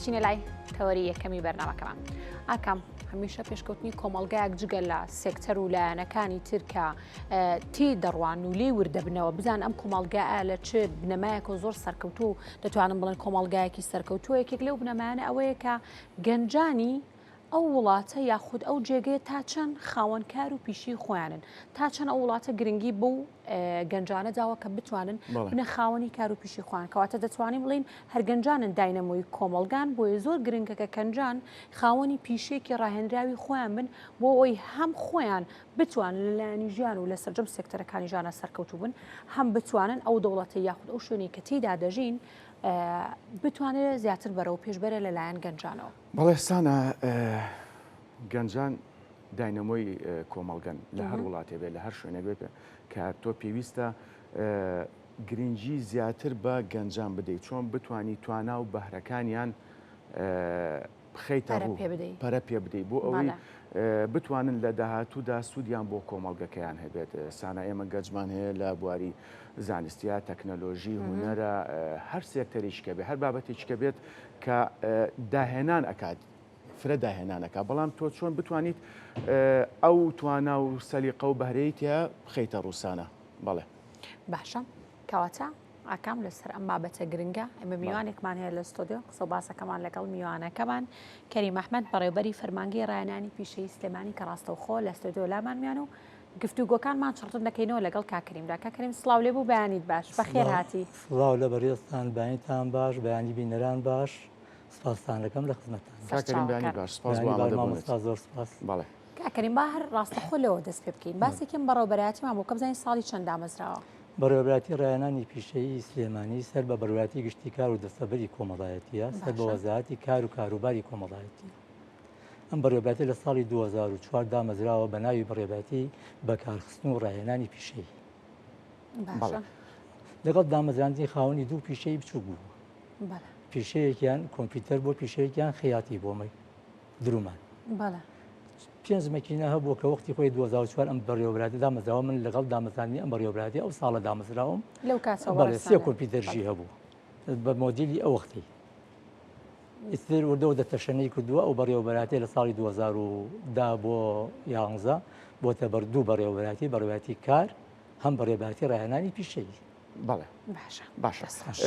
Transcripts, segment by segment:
دەچینە لای تەوەری یەکەمی بەرنامەکەمان. ئاکام هەمیشە پێشکەوتنی کۆمەڵگایەک جگە لە سێکتەر و لایەنەکانی تر کە تی دەڕوان و لێی وردەبنەوە بزان ئەم کۆمەڵگا لە چ بنەمایەکەوە زۆر سەرکەوتوو دەتوانم بڵێن کۆمەڵگایەکی سەرکەوتووە یەکێک لەو بنەمایانە ئەوەیە کە گەنجانی ئەو وڵاتە یاخود ئەو جێگەیە تا چەند خاوەن کار و پیشەی خۆیانن، تا چەند ئەو وڵاتە گرنگی بەو گەنجانە داوە کە بتوانن بنە خاوەنی کار و پیشی خۆیان کەواتە دەتوانین بڵین هەر گەنجانن داینەمۆی کۆمەڵگان بۆیە زۆر گرنگە کە کەنجان خاوەنی پیشێکی ڕاهێنراوی خۆیان بن بۆ ئەوەی هەم خۆیان بتوانن لە لایەنی ژیان و لە سەرجەم سێکتەرەکانی ژیانە سەرکەوتوو بن هەم بتوانن ئەو دەوڵەتە یاخود ئەو شوێنەی کە تێیدا دەژین بتوانێت زیاتر بەرەو پێش بەرێ لەلایەن گەنجانەوە. بەڵێ سانا، گەنجان داینەمۆی کۆمەڵگەن لە هەر وڵاتێ بێت لە هەر شوێنێک بێت کە تۆ پێویستە گرنگی زیاتر بە گەنجان بدەیت چۆن بتانی توانا و بەهرەکانیان بخەیتە ڕوو پەرە پێ بدەیت بۆ ئەوەی بتوانن لە داهاتوودا سوودیان بۆ کۆمەڵگەکەیان هەبێت سانا ئێمە گەنجمان هەیە لە بواری زانستیا تەکنەلۆژی هونەرە هەر سێکتەرێکی کە بێت هەر بابەتێکی کە بێت کە داهێنان ئەکات فرە داهێنان ئەکات بەڵام تۆ چۆن بتوانیت ئەو توانا و سەلیقە و بەهرەی تیا بخەیتە ڕووسانە بەڵێ. باشە کەواتە ئاکام لەسەر ئەم بابەتە گرنگە ئێمە میوانێکمان هەیە لە ستۆدیۆ قسە و باسەکەمان لەگەڵ میوانەکەمان کەریم ئەحمەد بەڕێوبەری فەرمانگەی ڕایەنانی پیشەیی سلێمانی کە ڕاستەوخۆ لە ستۆدیۆ لامان میان و گفتوگۆکانمان چڕتر دەکەینەوە لەگەڵ کاک کەریمدا. کاک کەریم سڵاو لێ بوو بەیانیت باش بەخێر هاتی. سڵاو لە بەڕێزتان بەیانیتان باش بەیانی بینەران باش سپاستان دەکەم لە خزمەتتان. کاک کەریم بەیانیت باش سپاس بۆ ئامادە بوونت. مامۆستا زۆر سپاس. بەڵێ. کاک کەریم با هەر ڕاستەخۆ لەوە دەست پێ بکەین باسێکی ئەم بەڕێوەبەرایەتیمان بۆ بکە بزانین ساڵی چەند دامەزراوە؟ بەڕێوەبەرایەتی ڕاهێنانی پیشەیی سلێمانی سەر بە بەڕێوەبەرایەتی گشتی کار و دەستەبەری کۆمەڵایەتییە سەر بە وەزارەتی کار و کاروباری کۆمەڵایەتییە. ئەم بەڕێوەبەرایەتیە لە ساڵی 2004 دامەزراوە بە ناوی بەڕێوەبەرایەتی بەکارخستن و ڕاهێنانی پیشەیی. باشە. لەگەڵ دامەزراندنی خاوەنی دوو پیشەی بچووک بوو. پیشەیەکیان کۆمپیوتەر بۆ پیشەیەکیان خیاتی بۆ مەی درومان. پێنج مەکینە هەبوو کە وەختی خۆی 2004 ئەم بەڕێوەبەرایەتی دامەزراوە من لەگەڵ دامەزراندنی ئەم بەڕێوەبەرایەتی ئەو ساڵە دامەزراوم لەو کاتەوە بەڵێ سێ کۆمپیوتەرژی هەبوو بە مۆدیلی ئەو وەختی. ئیتر وردە وردە تەشەنەی کردووە، ئەو بەڕێوەبەرایەتیە لە ساڵی 2010 بۆ یانزە بۆتە بەر دوو بەڕێوەبەرایەتی، بەڕێوەبەرایەتی کار هەم بەڕێوەبەرایەتی ڕاهێنانی پیشەیی. بەڵێ باشە باشە دەست خۆش.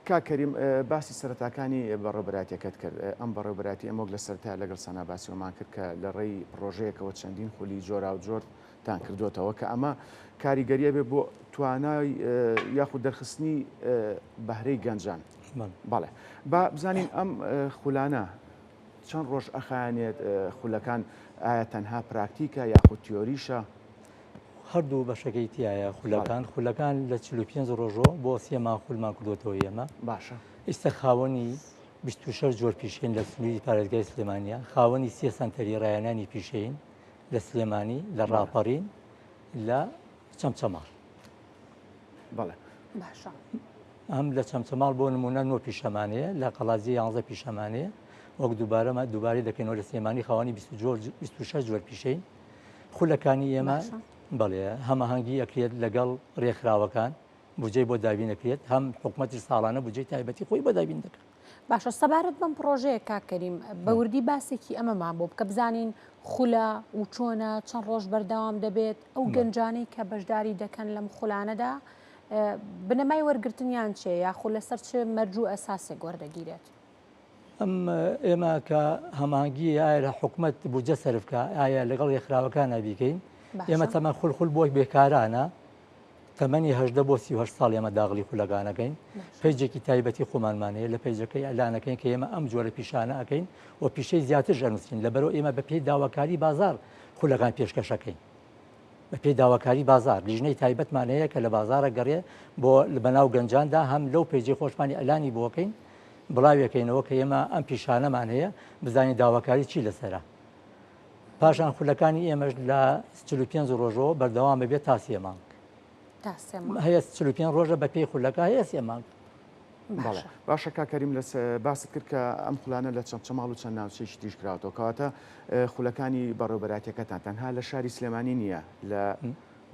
کاک کەریم باسی سەرەتاکانی بەڕێوەبەرایەتیەکەت کرد، ئەم بەڕێوەبەرایەتی ئێمە وەک لە سەرەتا لەگەڵ سانا باسی ئەوەمان کرد کە لە ڕێی پڕۆژەیەکەوە چەندین خولی جۆراوجۆرتان کردۆتەوە کە ئەمە کاریگەریە بێ بۆ توانای یاخود دەرخستنی بەهرەی گەنجان. بەڵێ با بزانین ئەم خولانە چەند ڕۆژ ئەخایەنێت خولەکان ئایا تەنها پراکتیکە یاخود تیۆریشە؟ هەردوو بەشەکەی تایە خولەکان خولەکان لە 45 ڕۆژۆ بۆ سێ مانگ خولمان کردوێتەوە ئێمە باشە ئیستا خاوەنی 26 جۆر پیشەین لە سنووری پارێزگای سلێمانە خاوەنی سێ سەنتەری ڕایەنانی پیشەین لە سلێمانی لە ڕاپەڕین لە چەمچەماڵ بەڵێ باشە ئەم لە چەمچەماڵ بۆ نمونە نۆ پیشەمان هەیە لە قەڵادزێ یانزە پیشەمان هەیە وەک دووبارەمە دووبارەی دەکەینەوە لە سلێمانی خاوەنی 26 جۆر پیشەین خولەکانی ئێمە بەڵێ هەماهەنگی ئەکرێت لەگەڵ ڕێکخراوەکان بودجەی بۆ دابین ئەکرێت هەم حکومەتی ساڵانە بودجەی تایبەتی خۆی بۆ دابین دەکات. باشە سەبارەت بەم پڕۆژەیە کاک کەریم بە وردی باسێکی ئەمەمان بۆ بکە بزانین خولە و چۆنە چەند ڕۆژ بەردەوام دەبێت ئەو گەنجانەی کە بەشداری دەکەن لەم خولانەدا بنەمای وەرگرتنیان چێ یاخود لەسەر چ مەرج و ئەساسێک وەردەگیرێت؟ ئەم ئێمە کە هەماهەنگی ئایا لە حکومەت بودجە سەرف بکا ئایا لەگەڵ ڕێکخراوەکانە بیکەین ئێمە تەمەن خول خول بۆ بێکارانە تەمەنی هەژدە بۆ 38 ساڵ ئێمە داغلی خولەکانەکەین پەیجێکی تایبەتی خۆمانمان هەیە لە پەیجەکەی ئەلانەکەین کە ئێمە ئەم جۆرە پیشانە ئەەکەین و پیشەی زیاتر ژەنووسین لەبەرەوە ئێمە بە پێی داواکاری بازار خولەکان پێشکەشەکەین بەپێی داواکاری بازاڕ، لیژنەی تایبەتمان هەیە کە لە بازاڕە گەڕێ بۆ بەناو گەنجاندا هەم لەو پەیجەی خۆشمانی ئەلانی بۆکەین بڵاوێکەینەوە کە ئێمە ئەم پیشانەمان هەیە بزانین داواکاری چی لەسەرە. پاشان خولەکانی ئێمەش لە 45 ڕۆژەوە بەردەوام بێت تا سێ مانگ. هەیە 45 ڕۆژە بە پێی خولەکە هەیە سێ مانگ. بەڵێ باشە کاک کەریم لە باست کرد کە ئەم خولانە لە چەمچەماڵ و چەند ناوچەیەکی تریش کراوەتەوە کەواتە خولەکانی بەڕێوبەراتیەکەتان تەنها لە شاری سلێمانی نییە لە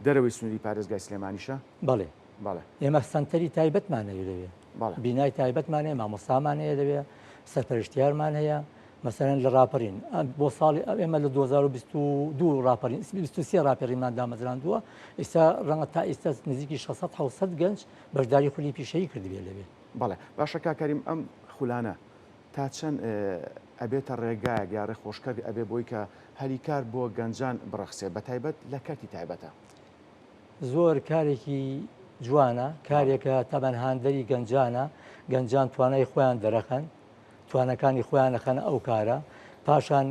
دەرەوەی سنووری پارێزگای سلێمانیشە؟ بەڵێ بەڵێ ئێمە سەنتەری تایبەتمان هەیە لەوێ بەڵێ بینای تایبەتمان هەیە مامۆستامان هەیە لەوێ. سەرپەرشتیارمان هەیە مەسەرەن لە ڕاپەرین بۆ ساڵی ئێمە لە 2022 ڕاپەرین 23 ڕاپەرینمان دامەزراندووە ئێستا ڕەنگە تا ئێستا نزیکی 600 700 گەنج بەشداری خولی پیشەیی کردبێ لەوێ. بەڵێ باشە کاک کەریم ئەم خولانە تا چەند ئەبێتە ڕێگایەک یا ڕێخۆشکەر ئەبێ بۆی کە هەلی کار بۆ گەنجان بڕەخسێ بەتایبەت لە کەرتی تایبەتە؟ زۆر کارێکی جوانە، کارێکە تەبەن هاندەری گەنجانە، گەنجان توانای خۆیان دەرەخەن، توانەکانی خۆیان ئەخەنە ئەو کارە، پاشان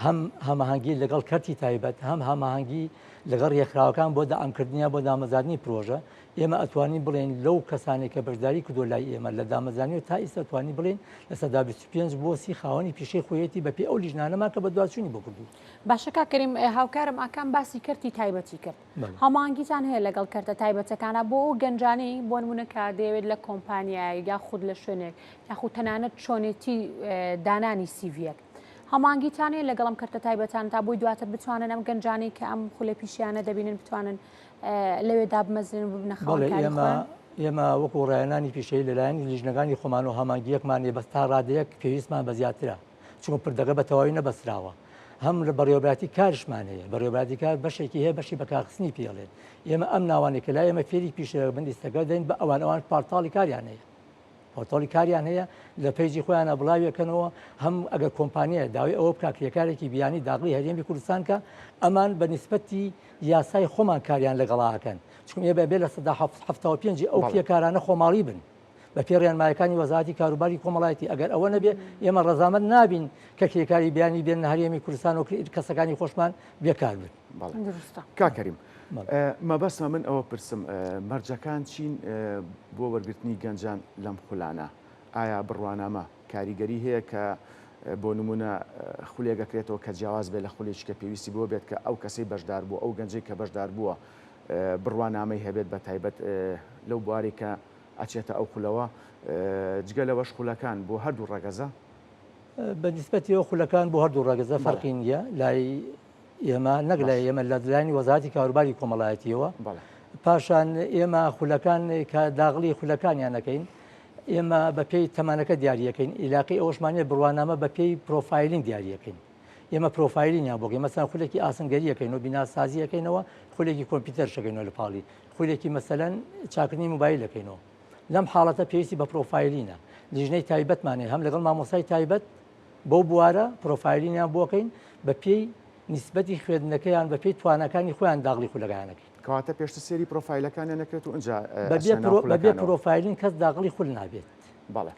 هەم هەماهەنگی لەگەڵ کەرتی تایبەت هەم هەماهەنگی لەگەڵ ڕێکخراوەکان بۆ دەعمکردنیان بۆ دامەزاندنی پرۆژە ئێمە ئەتوانین بڵێین لەو کەسانێک کە بەشداری کردو لای ئێمە لە دامەزرانی و تا ئیستا توانی بڵێین 25% بۆ 30 خاوەنی پیشەی خۆیەتی بەپێی ئەو لیژنانەمان کە بەدواچوونی بۆ کردووە. باشە کاک کەریم هاوکارم ئاکام باسی کەرتی تایبەتی کرد هەماهەنگیتان هەیە لەگەڵ کەرتە تایبەتەکانە بۆ ئەو گەنجانەی بۆ نمونە کە دەیەوێت لە کۆمپانیایەک یاخود لە شوێنێک یاخود تەنانەت چۆنێتی دانانی سیڤیەک هەماهەنگیتان هەیە لەگەڵ ئەم کەرتە تایبەتان تا بۆی دواتر بتوانن ئەم گەنجانەی کە ئەم خولە پیشیانە دەبینن بتوانن لەوێ دابمەزرێن و ببنە خاوەن کاری خۆیان؟ ئێمە وەکو ڕاهێنانی پیشەیی لەلایەن لیژنەکانی خۆمان و هەماهەنگییەکمان هەیە بەس تا ڕادەیەک پێویستمان بە زیاترە چونکە پردەکە بە تەواوی نەبەستراوە هەم لە بەڕێوەبەرایەتی کارشمان هەیە بەڕێوەبەرایەتی کار بەشێکی هەیە بەشی بەکارخستنی پێڵێن ئێمە ئەم ناوانەی کە لای ئێمە فێری پیشە بن لیستەکە دەین بە ئەوان ئەوان پارتاڵی کاریان هەیە پۆرتاڵی کاریان هەیە لە page ی خۆیانە بڵاویەکەنەوە هەم ئەگەر کۆمپانیای داوای ئەوە بکە کرێکارێکی بیانی داخلی هەرێمی کوردستان کە ئەمان بە نیسبەتی یاسای خۆمان کاریان لەگەڵاکەن چون ئێ بێ 75% ئەو کرێکارانە خۆماڵی بن بە پێ ڕێنمایەکانی وەزارەتی کاروباری کۆمەڵایەتی ئەگەر ئەوە نەبێ ئێمە ڕەزامەند نابین کە کرێکاری بیانی بێن هەرێمی کوردستان و کەسەکانی خۆشمان بێکار بن. کاک کەریم مەبەستمە من ئەوە پرسم مەرجەکان چین بۆ وەرگرتنی گەنجان لەم خولانە؟ ئایا بڕوانامە کاریگەری هەیە کە بۆ نمونە خولێک ئەکرێتەوە کە جیاواز بێت لە خولێکی کە پێویستی بۆ بێت کە ئەو کەسەی بەشدار بووە ئەو گەنجەی کە بەشدار بووە بڕوانامەی هەبێت بە تایبەت لەو بوارێک کە ئەچێتە ئەو خولەوە جگە لەوەش خولەکان بۆ هەردوو ڕەگەزە؟ بە نیسبەتیەوە خولەکان بۆ هەردوو ڕەگەزە فەرقی نییە لای ئێمە نەک لای ئێمە لە لایەنی وەزارەتی کاروباری کۆمەڵایەتیەوە پاشان ئێمە خولەکان کە داغڵی خولەکانیان نەکەین ئێمە بە پێی تەمانەکە دیاریەکەین ئیلاقی ئەوشمانە بڕوانامە بە پێی profiling دیاریەکەین ئێمە profiling یان بۆکەین مەسەن خولێکی ئاسنگەریەکەین و بیناسازیەکەینەوە خولێکی کۆمپیوتەر شەکەینەوە لە پاڵی خولێکی مەسەلەن چاکردنی موبایل دەکەینەوە لەم حاڵەتە پێویستی بە profiling ە لیژنەی تایبەتمان هەیە هەم لەگەڵ مامۆستای تایبەت بەو بوارە profiling یان بۆکەین بە پێی نیسبەتی خوێندنەکەیان بە پێی تواناکانی خۆیان داغڵی خولەکەیان ئەکەین. کەواتە پێشتر سەیری پرۆفایلەکانیان نەکرێت و ئنجا ئەچنە ناو خولەکانەوە. بەبێ profiling کەس داغڵی خول نابێت. بەڵێ.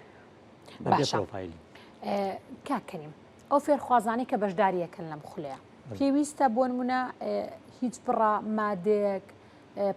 بەبێ profiling. کاک کەریم ئەو فێرخوازانەی کە بەشداری ئەکەن لەم خولەیە پێویستە بۆ نمونە هیچ بڕە مادەیەک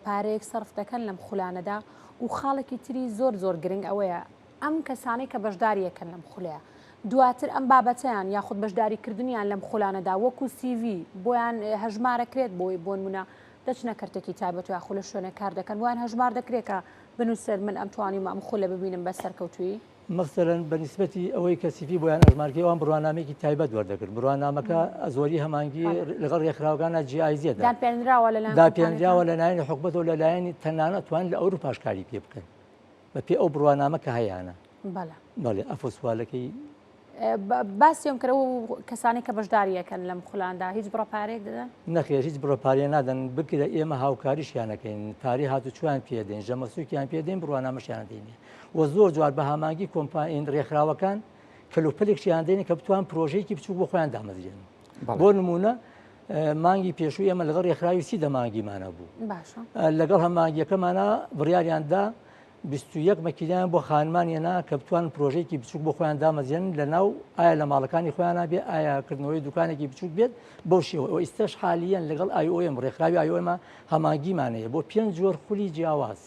پارەیەک سەرف دەکەن لەم خولانەدا و خاڵێکی تری زۆر زۆر گرنگ ئەوەیە ئەم کەسانەی کە بەشداری ئەکەن لەم خولەیە دواتر ئەم بابەتەیان یاخود بەشداری کردنیان لەم خولانەدا وەکو سیڤی بۆیان هەژمارەکرێت بۆی بۆنمونە دەچنە کەرتێکی تایبەت و یاخود لە شوێنێک کار دەکەن بۆیان هەژمار دەکرێت کە بنووسێت من ئەم توانیومە ئەم خولە ببینم بە سەرکەوتوویی؟ مەسەلەن بە نیسبەتی ئەوەی کە سیڤی بۆیان ئەژمارکەی ئەوان بڕوانامەیەکی تایبەت وەردەگرن بڕوانامەکە زۆری هەمانگی لەگەڵ ڕێکخراوەکانە GIZ داپێنراوە لەلایەن داپێنراوە لەلایەن حکومەتەوە لەلایەنی تەنانەت توان لە ئەوروپاش کاری پێ بکەن بە پێ ئەو بڕوانامە کە هەیانە. بەڵێ. بەڵێ ئەفۆ سوالەکەی. باسیان کرد ئەو کەسانەی کە بەشداری ئەکەن لەم خولاندا هیچ بڕە پارەیەک دەدەن؟ نەخێر هیچ بڕە پارەیە نادەن بگرە ئێمە هاوکاریشیان ئەکەین پارەی هاتوچۆیان پێ دەین ژەمە سووکیان پێ دەین بڕوانامەشیان دەینێ و زۆر جوار بە هامانگی کۆمپانین ڕێکخراوەکان کەلوپەلێکیان دێنین کە بتوان پرۆژەیەکی بچووک بۆ خۆیان دامەزرێنن بۆ نمونە مانگی پێشوو ئێمە لەگەڵ ڕێکخراوی سی دەمانگیمانە بوو لەگەڵ هەمانگیەکەمانە بڕیاریاندا 21 مەکینەیان بۆ خانمان هێنا کە بتوانن پرۆژەیەکی بچوک بۆ خۆیان دامەزرێنن لە ناو ئایا لە ماڵەکانی خۆیانە بێ ئایا کردنەوەی دوکانێکی بچوک بێت بەو شێوە ئەو ئیستەش حالیەن لەگەڵ IOM ڕێکخراوی IOM هەمانگیمان هەیە بۆ پێنج جۆر خولی جیاواز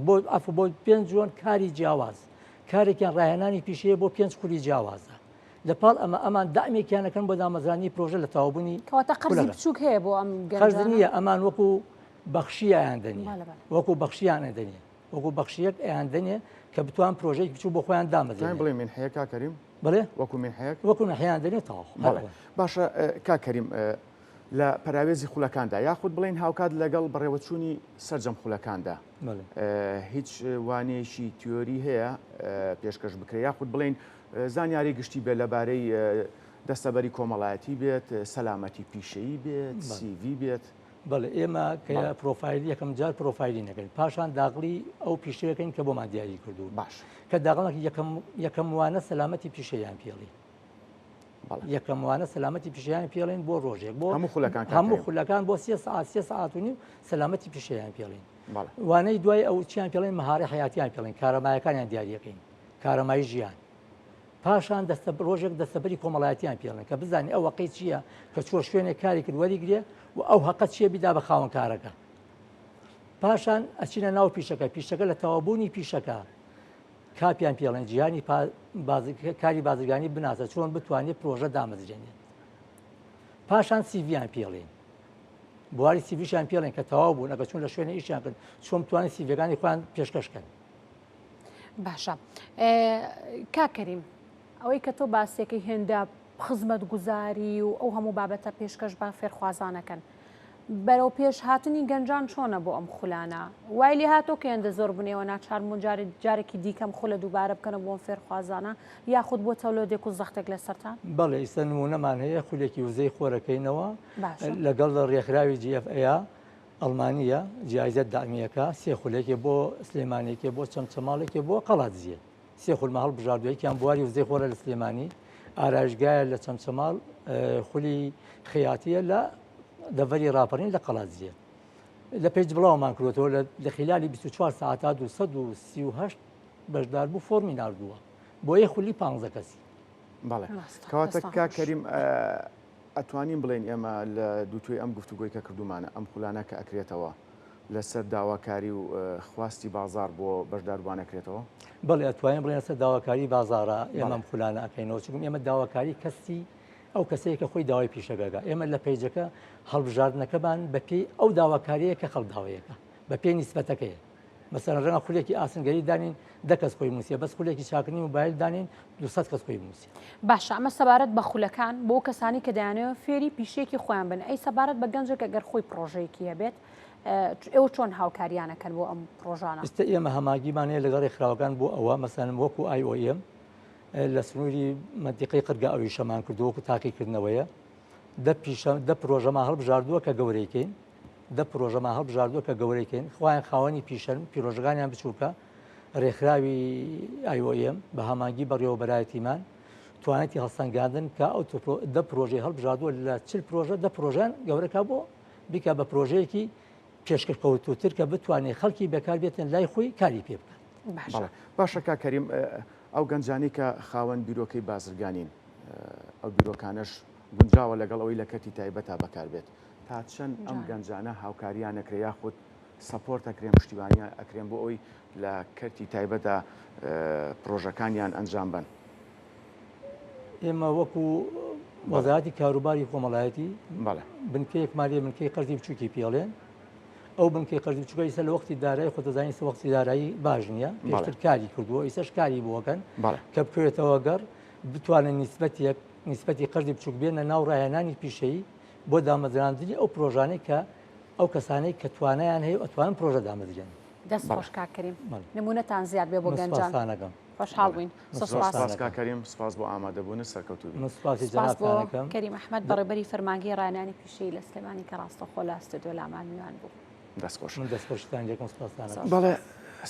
بۆ ئەفو بۆ پێنج جۆر کاری جیاواز کارێکیان ڕاهێنانی پیشەیە بۆ پێنج خولی جیاوازە لە پاڵ ئەمە ئەمان دامێکیان ئەکەن بۆ دامەزرانی پرۆژە لە تەواوبوونی کەواتە قەرزی بچوک هەیە بۆ ئەم قەرز نییە ئەمان وەکو بەخشی ئەیان دەنێ وەکو بەخشیان ئەدەنێ وەکو بەخشیەک ئەیان دەنێ کە بتوان پرۆژەیەکی بچوو بۆ خۆیان دامەزرێنن. بڵێ مینحەیە کاک کەریم؟ بڵێ وەکو مینحەیەک؟ وەکو مینحەیان دەنێ تەواو. بەڵێ باشە کاک کەریم. لە پەراوێزی خولەکاندا یاخود بڵێین هاوکات لەگەڵ بەڕێوەچوونی سەرجەم خولەکاندا هیچ وانەیەکی تیۆری هەیە پێشکەش بکرێت یاخود بڵێین زانیاری گشتی بێت لەبارەی دەستەبەری کۆمەڵایەتی بێت سەلامەتی پیشەیی بێت سیڤی بێت؟ بەڵێ ئێمە کە پرۆفایل یەکەم جار پرۆفایلی نەکەین پاشان داغڵی ئەو پیشەیەکەین کە بۆمان دیاری کردو باش کە داغڵک یەکەم یەکەم وانە سەلامەتی پیشەیان پێڵی یەکەم وانە سەلامەتی پیشەیان پێڵین بۆ ڕۆژێک بۆ هەموو خولەکان هەموو خولەکان بۆ سێ سعات سێ سعات و نیو سەلامەتی پیشەیان پێڵین وانەی دوای ئەو چیان پێڵین مەهارە حیاتیان پێڵین کارەمایەکانیان دیاریەکەین کارەمای ژیان پاشان دەستە ڕۆژێک دەستەبەری کۆمەڵایەتیان پێڵن کە بزانانی ئەو وەقی چییە کە چوە شوێنێک کاری کرد وەریگرێ و ئەو هەقە چییە بیدا بە خاوەن کارەکە پاشان ئەچینە ناو پیشەکە پیشەکە لە تەوابوونی پیشەکە کاپیان پێڵێن جیهانی کاری بازرگانی بناسە چۆن بتوانێت پرۆژە دامەزرێنێت پاشان سیڤیان پێڵێن بواری سیڤیشان پێڵێن کە تەواو بوون ئەگە چون لە شوێنە ئیشیان کرد چۆن بتوانن سیڤەکانی خۆیان پێشکەشکەن باشە کاک کەریم ئەوەی کە تۆ باسێکی هێندە خزمەتگوزاری و ئەو هەموو بابەتە پێشکەش بە فێرخوازانەکەن بەرەو پێش هاتنی گەنجان چۆنە بۆ ئەم خولانە؟ وای لێ هاتۆ کە هێندە زۆر بوون ئێوە ناچار بوون جارێ جارێکی دیکە ئەم خولە دووبارە بکەنەوە بۆ ئەم فێرخوازانە یاخود بۆ تەولۆدێک و زەختێک لەسەرتان؟ بەڵێ ئیستا نموونەمان هەیە خولێکی وزەی خۆرەکەینەوە باشە. لەگەڵ ڕێکخراوی GFA ئەڵمانییە جیایزە دەعمییەکە سێ خولێکێ بۆ سلێمانیەکێ بۆ چەمچەماڵێکێ بۆ قەڵادزیە سێ خولمە هەڵبژاردووە یەکیان بواری وزەی خۆرە لە سلێمانی، ئارایشگایە لە چەمچەماڵ، خولی خەیاتییە لە دەڤەری ڕاپەڕین لە قەڵادزێ. لە page بڵاومان کردوەتەوە لە خلالی 24 ساعتا 238 بەشداربوو فۆرمی ناردووە بۆ یە خولی 15 کەسی. بەڵێ کەواتە کاک کەریم ئەتوانین بڵێین ئێمە لە دووتوێی ئەم گفتوگۆی کە کردوومانە ئەم خولانە کە ئەکرێتەوە لەسەر داواکاری و خواستی بازاڕ بۆ بەشداربووان ئەکرێتەوە؟ بەڵێ ئەتوانین بڵێین لەسەر داواکاری بازاڕە ئێمە ئەم خولانە ئەکەینەوە چونکە ئێمە داواکاری کەسی ئەو کەسەیە کە خۆی داوای پیشەکەکە ئێمە لە page ەکە هەڵبژاردنەکەمان بەپێی ئەو داواکاریە کە خەڵک داوایەکە بەپێی نیسبەتەکەیە مەسەلەن ڕەنگە خولێکی ئاسنگەری دانین دە کەس خۆی بنووسێ بەس خولێکی چاکردنی موبایل دانین 200 کەس خۆی بنووسێ. باشە ئەمە سەبارەت بە خولەکان بۆ کەسانی کە دەیانەوێت فێری پیشەیەکی خۆیان بن ئەی سەبارەت بە گەنجێک ئەگەر خۆی پڕۆژەیەکی هەبێت ئێوە چۆن هاوکاریان ئەکەن بۆ ئەم پڕۆژانە؟ ئیستا ئێمە هەماگیمان هەیە لەگەڵ ڕێکخراوەکان بۆ ئەوە مەسەلەن وەکو IOM لە سنووری مەنتیقەی قرگە ئەویشەمان کردووە وەکو تاقیکردنەوەیە دە پیشە دە پرۆژەمان هەڵبژاردووە کە گەورەیکەین دە پرۆژەمان هەڵبژاردووە کە گەورەی کەین، خۆیان خاوەنی پیشەن، پیرۆژەکانیان بچووکە، رێکخراوی IOM بە هەمانگی بەڕێوەبەرایەتیمان توانێتی هەڵسەنگاندن کە ئەو دە پرۆژەی هەڵبژاردووە لە چل پرۆژە دە پرۆژیان گەورەکە بۆ بیکا بە پرۆژەیەکی پێشکەوتووتر کە بتوانێت خەڵکی بێکار بێتن لای خۆی کاری پێ بکات. باشە باشە کاک کەریم ئەو گەنجانەی کە خاوەن بیرۆکەی بازرگانین ئەو بیرۆکانەش گونجاوە لەگەڵ ئەوەی لە کەرتی تایبەتا بەکاربێت تا چەند ئەم گەنجانە هاوکاریان ئەکرێ یاخود support ئەکرێن پشتیوانیان ئەکرێن بۆ ئەوەی لە کەرتی تایبەتدا پرۆژەکانیان ئەنجام بەن؟ ئێمە وەکو وەزارەتی کاروباری کۆمەڵایەتی بنکەیەکمان لێ بنکەی قەرزی بچووکی پێڵێن ئەو بنکەی قەرزی بچووکە ئیستا لە وەختی دارایی خۆ دەزانین ئیستا وەختی دارایی باش نییە پێشتر کاری کردووە ئیسەش کاری بۆکەن کە بکەوێتەوە گەڕ بتوانن نیسبەتێک نیسبەتی قەرزی بچووک بێنە ناو ڕاهێنانی پیشەیی بۆ دامەزراندنی ئەو پرۆژانەی کە ئەو کەسانەی کە توانایان هەیە و ئەتوانن پرۆژە دامەزرێنن. دەست خۆش کاک کەریم نمونەتان زیاد بێ بۆ من گەنجان سوپاستان ئەکەم. خۆشحاڵ بووین من زۆر سوپاس. سوپاس کاک کەریم سوپاس بۆ ئامادەبوونت سەرکەوتوو بی. من سوپاسی سوپاس بۆ جەنابتان ئەکەم. کەریم ئەحمەد بەڕێوبەری فەرمانگەی ڕاهێنانی پیشەیی لە سلێمانی کە ڕاستەوخۆ لە ستۆدیۆ لامان میوان بوو. دەست خۆش. من دەستخۆشیتان لێکەم سوپاستان ئەکەم. بەڵێ.